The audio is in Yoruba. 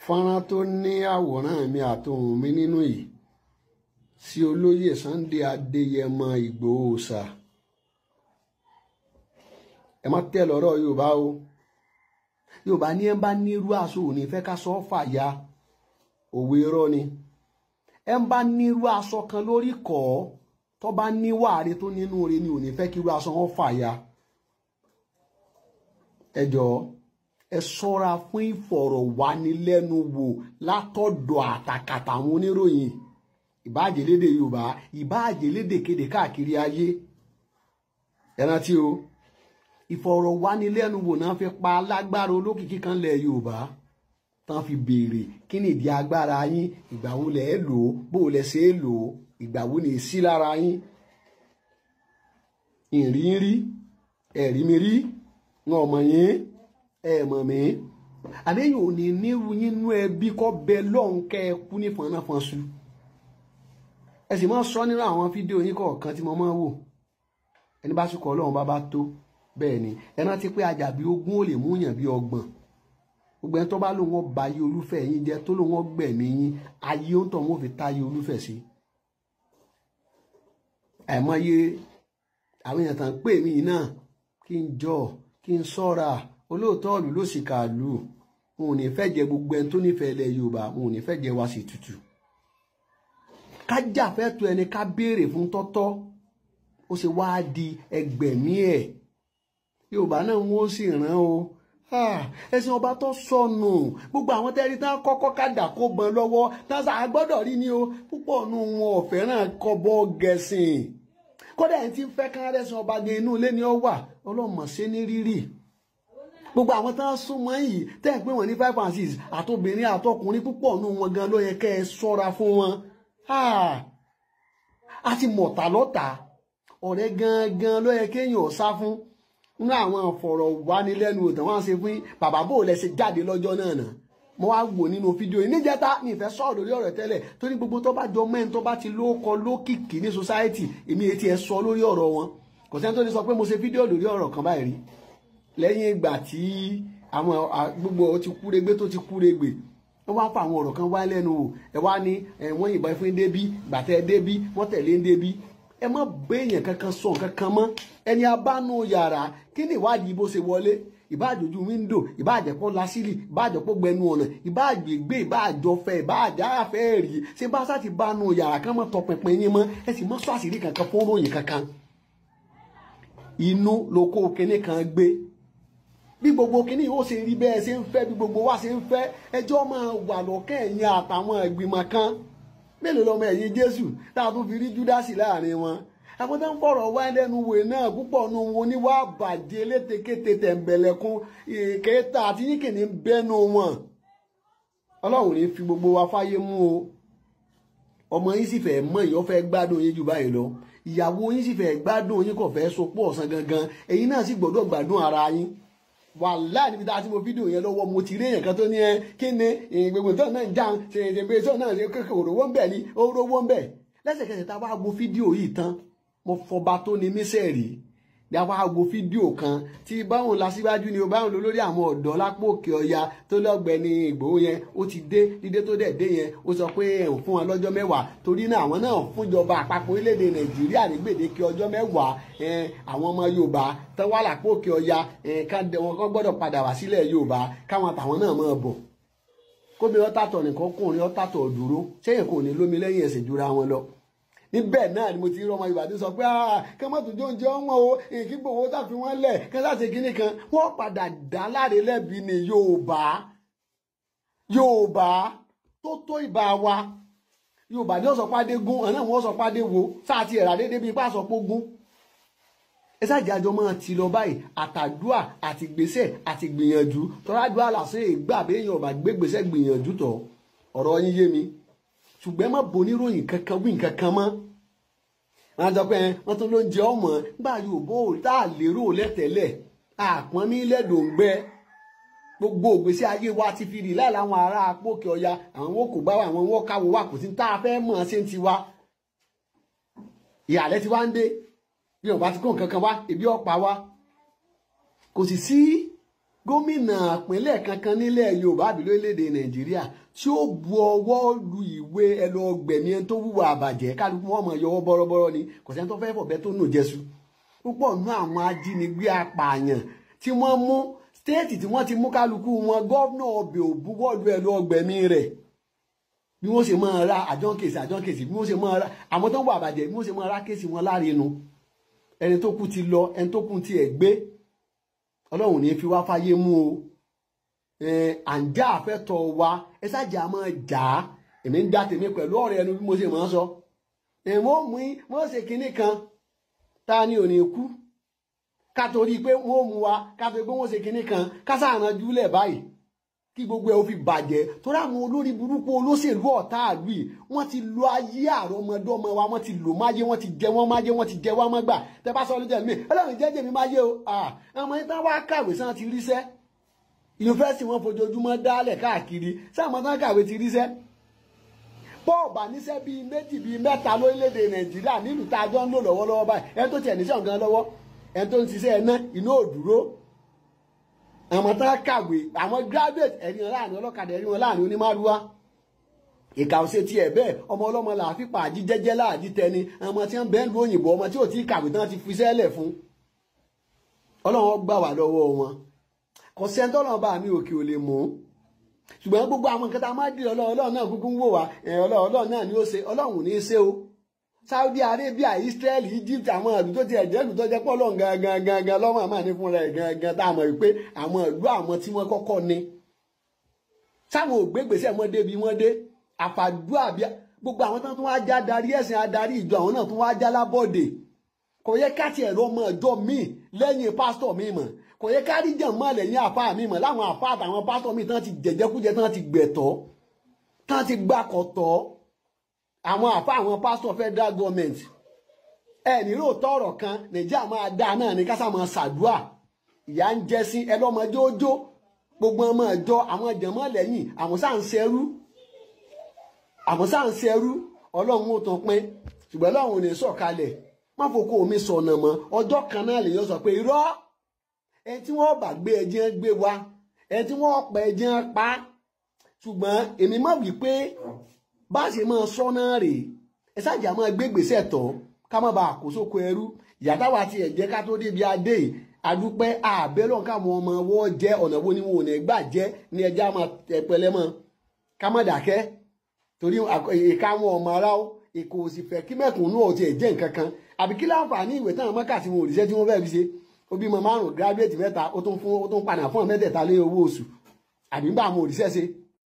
Fọ́nrán tó ní àwòrán mi àtohùn mi nínú yìí sí olóyè Sunday Adéyẹmọ Ìgbòho Òòṣà. Ẹ má tẹ̀ lọ́rọ̀ Yorùbá o. Yorùbá ní ẹ bá nírú aṣọ òní fẹ́ ká sọ fàya, òwe irọ́ ni. Ẹ bá nírú aṣọ kan lórí kọ́ tó bá níwàárí tó nínú rẹ̀ ni òní fẹ́ kí irú aṣọ wọn fàya. Ẹ jọ̀ọ́, ẹ ṣọ́ra fún ìfọ̀rọ̀wánilẹ́nuwò látọ̀dọ̀ àtàkàtà àwọn oníròyìn, ìbáàjẹ́ lédè Yorùbá, ìbáàjẹ́ lédè kéde káàkiri ayé. Ẹ rántí o, ìfọ̀rọ̀wánilẹ́nuwò náà fi pa alágbára olókìkí kan lẹ̀ Yorùbá, tán fi béèrè kí ni ìdí agbára yín, ìgbà wo lẹ̀ ẹ́ lò ó, bó lẹ̀ ṣe é lò ó, ìgbà wo ni sí lára yín. Ìrìn rí, ẹ̀rí mi rí, wọn ò mọ̀ yín, ẹ mọ̀ mí. Àléyìn ò ní nírú yín nú ẹbí kọ́ bẹ lọ́hùn kẹ́ ẹ kú ní fọnáfọnṣu. Ẹ sì máa sọ nínú àwọn fídíò yín kọ̀ọ̀kan tí mo máa wò. Ẹni bá sùkọ̀ Ọlọ́run bá bá tó bẹ́ẹ̀ ni. Ẹ rántí pé àjàbí ogún ò lè mú yàn bí ọgbọ̀n. Gbogbo ẹni tó bá lóun ọba ayé olúfẹ́ yín jẹ́, tó lóun ọgbẹ̀mí yín, ayé ó ń tọ̀ wọ́n fi táyé olúfẹ́ sí. Àìmọye àwọn èèyàn tàn pè mí náà kí n jọ kí n sọ́ra olóòótọ́ ìlú ló sì kà lù. Wọn ò ní fẹ́ jẹ gbogbo ẹni tó nífẹ̀ẹ́ ilẹ̀ Yorùbá, wọn ò ní fẹ́ jẹ wá sí tutù. Kájà fẹ́ tó ẹni ká béèrè fún tọ́tọ́, ó ṣe wá di ẹgbẹ̀mí ẹ̀. Yorùbá náà wọ́n ó sì rán o. Ẹ̀sìn ọba tó sọnù, gbogbo àwọn tẹ́rí tán kọ́kọ́ kàdà kó bọn lọ́wọ́ tán sá gbọ́dọ̀ rí ni o. Púpọ̀ nù wọn ò fẹ́ràn kọ́bọ̀ gẹ̀sìn. Kódà ẹni tí ń fẹ́ kán rẹ́sìn ọba gan inú ilé ni ó wà, ọlọ́mọ ṣe ní rírì. Gbogbo àwọn tán súnmọ́ yìí tẹ́ ẹ̀ pé wọ́n ní 5 and 6 àtobìnrin àtọkùnrin, púpọ̀ nù wọn gan ló yẹ kẹ́ ẹ sọ́ra fún wọn. A ti mọ̀tà lọ́tà, ọ̀rẹ́ gangan ló yẹ kéèyàn ò sá fún. Nínú àwọn ìfọ̀rọ̀wánilẹ́nuwò tán wọ́n ṣe fún bàbá bò lẹ ṣe jáde lọ́jọ́ náà nà. Mo wá wò nínú fídíò yìí níjẹta, mi ìfẹ́ sọ̀rọ̀ lórí ọ̀rọ̀ tẹ́lẹ̀ torí gbogbo tó bá jọ mẹ́rin tó bá ti lóko lókìkí ní society, èmi etí ẹ sọ lórí ọ̀rọ̀ wọn. Kò sẹ́ni tó ti sọ pé mo ṣe fídíò lórí ọ̀rọ̀ kan báyìí rí. Lẹ́yìn ìgbà tí àwọn gbogbo ti kúregbé tó ti kúregbè, wọ́n wá fa àwọn ọ̀rọ̀ kan wá lẹ́nu wò. Ẹ wá ní wọ́n yìnbọn fún débí, gbàtẹ́ débí, wọ́n tẹ̀lé ń débí. Ẹ má béèyàn kankan sọ kankan mọ́. Ẹni abánú yàrá kí ni ìwádìí bó ṣe wọlé? Ìbáàjòjú wíńdò, ìbáàjẹpọ̀ lásìlì, ìbáàjọpọ̀ gbẹnu ọ̀nà, ìbáàgbègbè, ìbáàjọfẹ́, ìbáàjáfẹ́ rí. Ṣé bá sá ti bánú yàrá kan mọ́ tọpinpin yín mọ́? Ẹ sì mọ́ sọ àṣírí kankan fún ròyìn kankan. Inú lóko kinní kan gbé. Bí gbogbo kinní yóò ṣe rí bẹ́ẹ̀ ṣe ń fẹ́, bí gbogbo wa ṣe ń fẹ́, ẹjọ́ máa wà lọ́kàn ẹ̀yìn àtàwọn ìgbìmọ̀ kan. Mélòó lọmọ ẹ̀yìn Jésù tá a tún fi rí Júdásì láàrin wọn? Àwọn tó ń fọ̀rọ̀ wá lẹ́nu wò náà púpọ̀ nù wọn oníwà bàjẹ́ létekéte tẹ̀m̀bẹ̀lẹ̀kún ìkẹta àti yínkìní bẹ́nu wọn. Ọlọ́run ní fi gbogbo wa fáyé mú o. Ọmọ yín sì fẹ́ mọ̀ yín, ó fẹ́ gbádùn yín jù báyìí lọ. Ìyàwó yín sì fẹ́ gbádùn yín, kò fẹ́ sopọ̀ ọ̀sán gangan. Ẹ̀yin náà sì gbọ́dọ̀ gbádùn ara yín. Wàláhì níbi tá a ti mo fídíò yẹn lọ́wọ́, mo ti rí èèyàn kan tó ní ẹ kí ni gbogbo tó náà ń já ṣe ṣe tó náà ṣe kékeré òrówó ń bẹ̀ ni òrówó ń bẹ̀. Lẹ́sẹ̀kẹsẹ̀ tá a wá wo fídíò yìí tán, mo fọba tó ní mísẹ̀rì ní a wá wo fídíò kan tí báwọn lásìwájú ni o báwọn lọ lórí àwọn ọ̀dọ́ lápò òkè ọya tó lọ́gbẹ̀ni Ìgbòho yẹn, ó ti dé dídé tó dẹ̀ dé yẹn, ó sọ pé ẹ̀ fún wọn lọ́jọ́ 10 torí náà àwọn náà fúnjọba àpapọ̀ orílẹ̀-èdè Nàìjíríà ní gbèdéke ọjọ́ 10. Àwọn ọmọ Yorùbá tó wà lápò òkè ọya wọn kọ́ gbọ́dọ̀ padà wá sílẹ̀ Yorùbá káwọn àtàwọn náà máa bọ̀. Kóbi ọ̀tàtọ̀ nìkan kùnrin ọ̀tàtọ̀ dúró ṣéyìn kò ní lómi lẹ́yìn ẹ̀sìn jura wọn lọ. Níbẹ̀ náà ni mo ti rí ọmọ Yorùbá tó sọ pé kí wọ́n tún jó oúnjẹ wọn o, kí gbòòwò tàfi wọ́n lẹ̀ kí wọ́n láti kíní kan. Wọ́n padà dá láre lẹ́bi ní Yorùbá. Yorùbá tó tó ìbá wa. Yorùbá ní ọ̀sọ̀ pàdé gún, ọ̀nà wọn sọ pàdé wo, sáà ti ẹ̀rà déédéé bíi pàṣọ pógún. Ẹ ṣáàjì àjọ máa ti lọ báyìí, àtàdúà àti gbèsè àti gbìyànjú. Tọ́ládùá làṣẹ ìgbà béèyàn ọ̀bà gbégbèsè gbìyànjú tọ̀. Ọ̀rọ̀ yín yé mi. Ṣùgbọ́n má boníròyìn kankan wí nǹkan mọ́. Wọ́n sọ pé wọ́n tún ló ń jẹ ọmọ nígbà Yorùbá ò tá a lérò lẹ́tẹ̀lẹ̀ àpọ́n mi lẹ́dọ̀ọ́ngbẹ́. Gbogbo ògbésí ayé wa ti fi rí láì láwọn ará apókè ọya, àwọn wọn kò gbá wa, àwọn wọn káwọ wa, kò sí tá a fẹ́ mọ̀ ṣe ń tiwa. Ìhàlẹ́ ti wá ń dé bí ọba ti kó nǹkan kan wá, ebi ọ̀pá wa. Kò sì sí Gómìnà ìpínlẹ̀ kankan nílẹ̀ Yorùbá àbí lórílẹ̀‐èdè Nàìjíríà tí ó bu ọwọ́ lu ìwé ẹ lọ gbẹ̀mí ẹni tó wúwa àbàjẹ́, kálukú wọn mọ̀ yọwọ́ bọ́rọ́bọ́rọ́ ni. Kò sẹ́ni tó fẹ́ fọ̀bẹ tó nù jẹ́sù. Púpọ̀ nú àwọn ajínigbé apààyàn tí wọ́n mú stéètì tí wọ́n ti mú kálukú wọn, gómìnà ọbẹ̀ ò buwọ́lu ẹ lọ gbẹ̀mí rẹ̀. Bí wọ́n ṣe máa ra àjọ kèsì, bí wọ́n ṣe máa ra àwọn tó ń wà àbàjẹ́, bí wọ́n ṣe máa ra kéèsì wọn láre nu. Ẹni tó kú ti lọ, ẹni tó kú ti ẹ̀ gbé. Ọlọ́run ní fi wá fáyé mú o. À ń já àfẹ́tọ̀ wa, ẹ ṣáàjà máa jà á. Èmi ń dá tèmi pẹ̀lú ọ̀rẹ́ ẹnu bí mo ṣe máa ń sọ. Wọ́n mú wọ́n ṣe kinní kan, ta ni ò ní kú? Ká torí pé wọ́n mú wa, ká torí pé wọ́n ṣe kinní kan, ká sáàrán júlẹ̀ báyìí kí gbogbo ẹ̀ ó fi bàjẹ́. Torí àwọn olórí burúkú olóṣèlú ọ̀tá àlù yìí, wọ́n ti lo ayé àrọ́mọdọ́mọ wa, wọ́n ti lò máyé, wọ́n ti jẹ wọ́n máyé, wọ́n ti jẹ wọ́n mọ́gbà. Tẹ bá sọ lójú ẹ̀mí Ọlọ́run jẹ́jẹ́ mi máyé o. Ọmọ yìí tán wá kàwé sàn ti ríṣẹ́, yunifásitì wọn fojoojúmọ́ dálẹ̀ káàkiri, sáwọn tán kàwé ti ríṣẹ́. Bọ́ọ̀bà níṣẹ́ bíi méjì bíi mẹ́ta lórílẹ̀‐èdè Nàìjíríà nílùú tá a jọ ń lò lọ́wọ́lọ́wọ́ báyìí. Ẹni tó tiẹ̀ níṣẹ́ ọ̀gán lọ́wọ́, ẹni tó ń ṣiṣẹ́ ẹ̀ná inú òdúró. Àwọn tán kàwé, àwọn graduate, ẹ̀rí wọn láàrin ọlọ́kadà, ẹ̀rí wọn láàrin onímárúwá. Ìkà ò ṣe tiẹ̀ bẹ́ẹ̀. Ọmọ ọlọ́mọ là á fi pàdí jẹ́jẹ́ láàdí tẹni. Ọmọ tí wọ́n bẹ́ẹ̀ ń lu òyìnbó, ọmọ tí ò tí kàwé tán ti fi sẹ́lẹ̀ fún. Ọlọ́run gbà wá lọ́wọ́ wọn. Kò sẹ́ńtọ́ lọ́wọ́ bá mi òkè ò lè mú. Ṣùgbọ́n gbogbo àwọn nǹkan tá a máa dì Ọlọ́run náà kúkú ń wò wá. Ọlọ́run náà ni ó ṣe, Ọlọ́run ò ní í ṣe o. Saudi Arabia, Israel, Egypt, àwọn ìlú tó ti ẹ̀jẹ̀ ìlú tó jẹ́ pọ̀ lọ́n gangan gangan lọ́mọ àmà ní fúnra ẹ̀ gangan tá a mọ̀ pé àwọn ìlú àwọn tí wọ́n kọ́kọ́ ni. Sáwọn ògbégbèsè wọn débi wọ́n dé, àfàdúrà bí gbogbo àwọn tó tún wá já darí ẹ̀sìn adarí ìjọ, àwọn náà tún wá já lábọ́dè. Kò yẹ ká tiẹ̀ rọ ọmọ ìjọ míì lẹ́yìn pásítọ̀ mi mọ̀, kò yẹ ká rí jànmọ́ lẹ́yìn àfáà mi mọ̀. Láwọn àfáà àtàwọn pásítọ̀ mi tán ti jẹ̀jẹ̀kújẹ, tán ti gbẹ̀tọ́, tán ti gbàkọ̀tọ́. Àwọn àfa àwọn pásítọ̀ federal government ẹ nílò tọrọ kan, Nàìjíríà máa dá náà ní kásá máa ṣàdúà. Ìyá ń jẹ sí ẹlọ́mọdé ójó, gbogbo ọmọ ìjọ àwọn jẹ̀mọ́ lẹ́yìn àwọn sáà ń ṣerú, àwọn sáà ń ṣerú. Ọlọ́run ó tán pín, ṣùgbọ́n Ọlọ́run ò ní sọ̀kalẹ̀. Má fòkó mi sọ̀nà mọ́. Ọjọ́ kan náà lè yọ sọ pé irọ́, ẹni tí wọ́n bá gbé ẹjẹ́ gbé wa, ẹni tí wọ́n pa ẹjẹ́ pa. Ṣùgbọ́n èmi má wí pé bá a ṣe máa sọ náà rèé, ẹ ṣáàjà máa gbé gbèsè tọ́ ká má bàa kó sóko ẹrú. Ìyá táwa ti ẹ̀jẹ̀ ká tó débi adé yìí, adúpẹ́ àbẹ́lọ́ káwọn ọmọ wọ́n jẹ́ ọ̀nà wo ni wọn ò ní gbà jẹ́ ní ẹja máa tẹpẹlẹ mọ́, ká má dákẹ́. Torí ìka wọn ọmọ ara ó èkó sì fẹ́ kí mẹ́kúnnú ò tiẹ̀ jẹ́ nǹkan kan. Àbí kí láǹfààní ìwé táwọn mọ́kà tí wọn ò ríṣẹ́ tí wọ́n fẹ́ fi ṣe? Ó bímọ 5, gíráduwétì 3, ó tún fún ó tún padà fún mẹ́tẹ̀ẹ̀ta lé owó oṣù. Àbí ń bá àwọn òrìṣẹ́ ṣe?